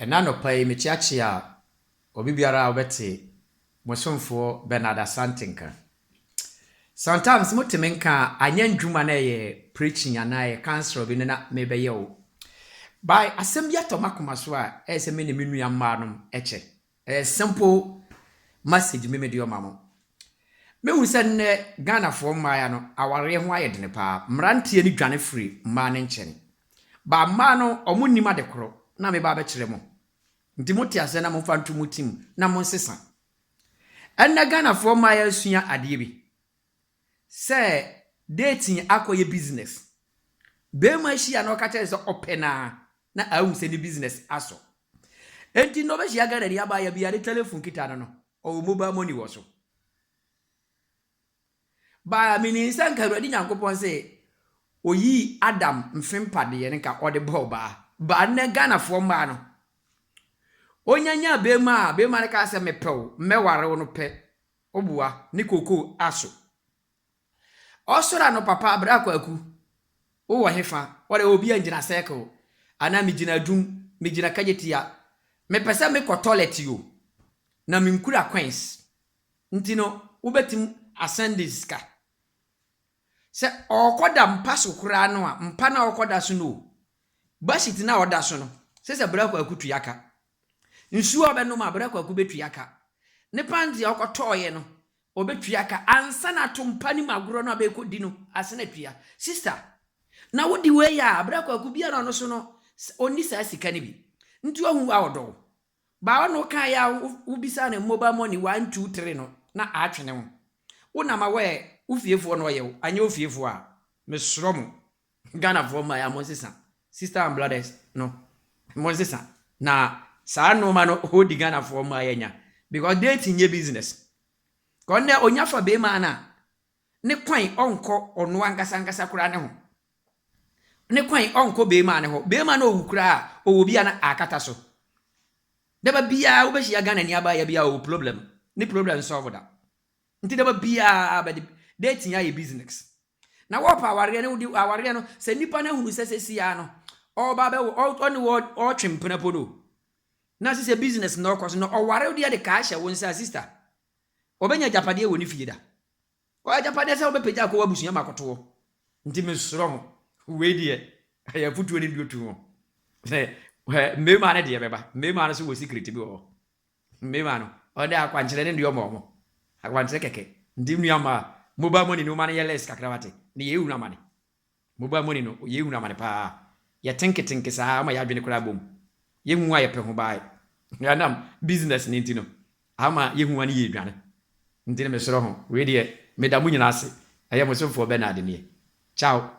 Ɛnnɛ anɔpa yi mekyeakyea obi biara a ɔbɛte mo somfoɔ Bernard Asante nka. Sometimes mote me nka a, anyɛ ndwuma na ɛyɛ preaching anaa ɛyɛ counsel bi no na mebɛyɛ o. By asɛm bi atɔ m'akoma so a ɛyɛ sɛ me ne me nua mmaa nom kyɛ. Ɛyɛ simple message me mede ɔma mo. Mehu sɛ nnɛ Ghanafoɔ mmaeɛ no awareɛ ho ayɛ dene paa. Mmeranteɛ no dwane firi mmaa no nkyɛn. But mmaa no ɔmo nnim ade koro na meba abɛkyerɛ mo. Nti mote aseɛ na momfa nto mo tim na monsesa. Ɛnnɛ Ghanafoɔ mmaeɛ asua adeɛ bi sɛ dating akɔyɛ business. Barima hyia na ɔka kyerɛ sɛ ɔpɛ naa na ahu sɛ ne business asɔ. Enti na ɔbɛhyia Ghana ni abaayɛ bi a ne telephone kita no, ɔwɔ mobile money wɔ so. Baa menim sɛ nka Awurade Nyankopɔn sɛ oyii Adam mfe mpadeɛ no nka ɔde bɔɔ baa. Baa nnɛ Ghanafoɔ mmaa no, onyanya bɛrima a bɛrima no kaa sɛ mepɛ wo, mmɛware wo no pɛ, ɔboa ne koko aso. Ɔsoro ano papa abere akwaku, wowɔ hefa, wɔde obi a ngyina Circle, anaa megyina Adum, megyina Kagyetia, mepɛ sɛ mekɔ toilet o, na menkura coins. Nti no, wobɛtumi asɛnde sika. Sɛ ɔrekɔda mpa so koraa no a, mpa no a ɔrekɔda so no o, bedsheet no a ɔda so no, sɛ Bra Kwaku tua ka. Nsuo a ɔbɛnom a Bra Kwaku bɛtua ka. Ne panty a ɔkɔtɔɔyɛ no, ɔbɛtua ka. Ansa na ato mpa no mu agorɔ no a bɛkɔdi no, ase na tua. Sister, na wode wei a Bra Kwaku bia na ɔno so no, ɔnni saa sika no bi. Nti wahu a ɔdɔ wo. Baa ɔno kaeɛ a wobisa ne mobile money 1 2 3 no na atwene wo. Wonam a wɔyɛ wo fiefoɔ na ɔyɛ wo, anyɛ wo fiefoɔ a, mesrɛ mo, Ghanafoɔ mmaa a monsesa. Sister and brothers no, monsesa. Na saa nneɛma no ɔdi Ghanafoɔ mmaa yɛ nya. Because dating nyɛ business. Kɔnnɛ onya fa bɛrima no a, ne kwan ɔnkɔ ɔno ankasa ankasa koraa ne ho. Ne kwan ɔnkɔ bɛrima ne hɔ. Bɛrima no owu koraa a, ɔwɔ bi a na akata so. Daba biara wobɛhyia Ghana ni abaayɛ bi a ɔwɔ problem. Ne problem solve da. Nti daba biara bɛde dating ayɛ business. Na wɔpa awareɛ no, wode awareɛ no, sɛ nipa no ahunu sɛ sɛsia no, ɔba bɛ ɔne wɔ ɔtwe mpena po no. Na sɛ business na ɔkɔ so no, ɔware wo deɛ de kaa hyɛ wo nsa, sister. Ɔbɛnya agyapadeɛ wɔ ne fie da. Ɔyɛ agyapadeɛ sɛ wobɛpagya akɔ w'abusua ma akɔtoɔ. Nti mesrɛ mo, wei deɛ, ɛyɛ afotuo ne deɛ otu ho. Sɛ mmarima no deɛ bɛba, mmarima no so wɔ secret bi wɔ hɔ. Mmarima no, ɔde akwankyerɛ ne deɛ ɔma ɔmo. Akwankyerɛ kɛkɛ. Nti nua ma mobile money no ma no yɛ less kakra wate. Ne yɛ ehunu amane. Mobile money no, yɛ ehunu amane paa. Yɛ tenketenke saa ama yɛ adwene koraa bom. Yɛhu a yɛpɛ ho baa. Yɛnam business ne nti no, ama yɛhu a ne yɛ aduane. Nti no mesrɛ ho, wei deɛ meda mo nyinaa ase. Ɛyɛ mo somfoɔ Bernard nie. Ciao.